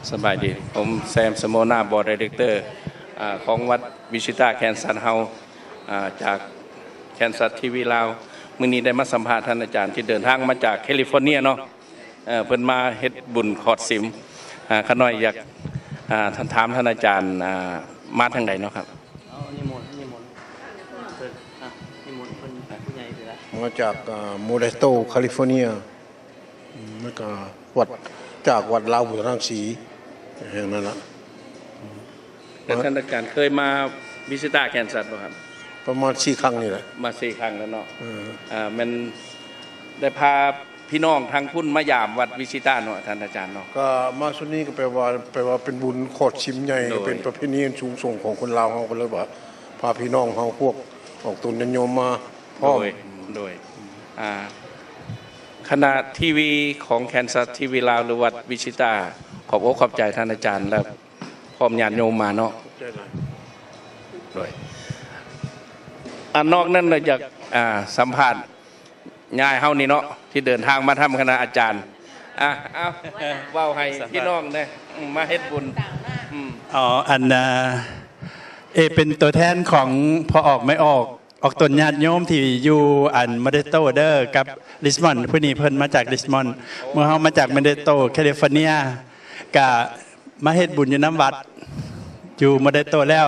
ສະບາຍດີ ຜົມ ແຊມ ສະໂມນາ Board Director ອາ ຂອງວັດວິຊິຕາແຄນຊັສເຮົາ ອາ ຈາກແຄນຊັສທີວີລາວ. ມື້ນີ້ໄດ້ມາສຳພາດທ່ານອາຈານທີ່ເດີນທາງມາຈາກແຄລິຟໍເນຍເນາະ ເອີ ເພິ່ນມາເຮັດບຸນຂອດສິມ. ອາ ຂ້ານ້ອຍຢາກ ອາ ທ່ານ ຖາມທ່ານອາຈານ ອາ ມາທາງໃດເນາະຄັບ? ເອົາ ນິມົນ ນິມົນເພິ່ນ ອາ ນິມົນເພິ່ນ ຜູ້ໃຫຍ່ເພິ່ນລະ ມາຈາກ ອາ ໂມເດສໂຕ ແຄລິຟໍເນຍ. ອືມ ແລ້ວກໍວັດ ຈາກວັດລາວພຸດທະລັງສີ ແຫ່ງນັ້ນລະ. ແລ້ວທ່ານອາຈານເຄີຍມາວິຊິຕາແຄນຊັສບໍ່ຄັບ? ປະມານສີ່ຄັ້ງນີ້ແຫຼະ. ມາສີ່ຄັ້ງແລ້ວເນາະ. ເອີ ອາ ແມ່ນໄດ້ພາພີ່ນ້ອງທາງພຸ້ນມາຢາມວັດວິຊິຕາເນາະ ທ່ານອາຈານເນາະ. ກໍມາຊຸດນີ້ກໍແປວ່າ ແປວ່າເປັນບຸນຂອດສິມໃຫຍ່ ໂດຍ ເປັນປະເພນີອັນສູງສົ່ງຂອງຄົນລາວເຮົາ ກໍເລີຍວ່າພາພີ່ນ້ອງເຮົາພວກອອກຕົນຍາດໂຍມມາ ພ້ອມ. ໂດຍ ໂດຍ ອາ ຄະນະທີວີຂອງແຄນຊັສທີວີລາວ ຫຼື ວັດວິຊິຕາ ຂອບອົກຂອບໃຈທ່ານອາຈານ ແລະ ພ້ອມຍາດໂຍມມາເນາະ. ໂດຍ ອາ ນອກນັ້ນລະຢາກ ອາ ສຳພາດຍາຍເຮົານີ້ເນາະ ທີ່ເດີນທາງມາທຳຄະນະອາຈານ. ອາ ເອົາ ເວົ້າໃຫ້ພີ່ນ້ອງແດ່ ອືມ ມາເຮັດບຸນ. ອືມ ອໍ ອັນ ເອ ເປັນຕົວແທນຂອງພໍ່ອອກແມ່ອອກ ອອກຕົນຍາດໂຍມທີ່ຢູ່ອັນໂມເດສໂຕເດີ ກັບລິຊມອນ ຜູ້ນີ້ເພິ່ນມາຈາກລິຊມອນ. ເມື່ອເຮົາມາຈາກໂມເດສໂຕ ແຄລິຟໍເນຍ ກະມາເຮັດບຸນຢູ່ນຳວັດ ຢູ່ໂມເດສໂຕແລ້ວ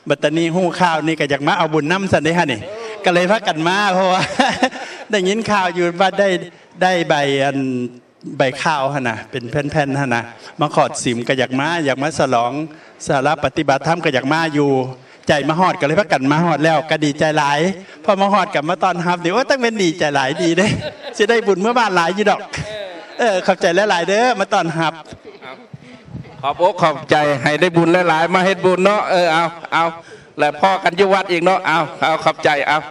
ບັດຕານີ້ຮູ້ຂ່າວນີ້ກະຢາກມາເອົາບຸນນຳຊັ້ນເດ້ຫັ້ນນີ້ ກະເລີຍພາກັນມາ ເພາະວ່າໄດ້ຍິນຂ່າວຢູ່ວ່າໄດ້ ໄດ້ໃບອັນ ໃບຂ່າວຫັ້ນນະ ເປັນແຜ່ນໆຫັ້ນນະ ມາຂອດສິມກະຢາກມາ ຢາກມາສະຫຼອງສາລາປະຕິບັດທຳກະຢາກມາຢູ່ ໃຈມາຮອດ ກະເລີຍພາກັນມາຮອດແລ້ວ ກະດີໃຈຫຼາຍ. ພໍມາຮອດກະມາຕ້ອນຮັບນີ້ ໂອ້ ຕັ້ງແມ່ນດີໃຈຫຼາຍ ດີເດ້ ຊິໄດ້ບຸນເມືອບ້ານຫຼາຍຢູ່ດອກ. ເອີ ຂອບໃຈຫຼາຍໆເດີ ມາຕ້ອນຮັບ. ຂອບອົກຂອບໃຈ ໃຫ້ໄດ້ບຸນຫຼາຍໆ ມາເຮັດບຸນເນາະ. ເອີ ເອົາ ເອົາ ແລະ ພໍ້ກັນຢູ່ວັດອີກເນາະ. ເອົາ ເອົາ ຂອບໃຈ ເອົາ.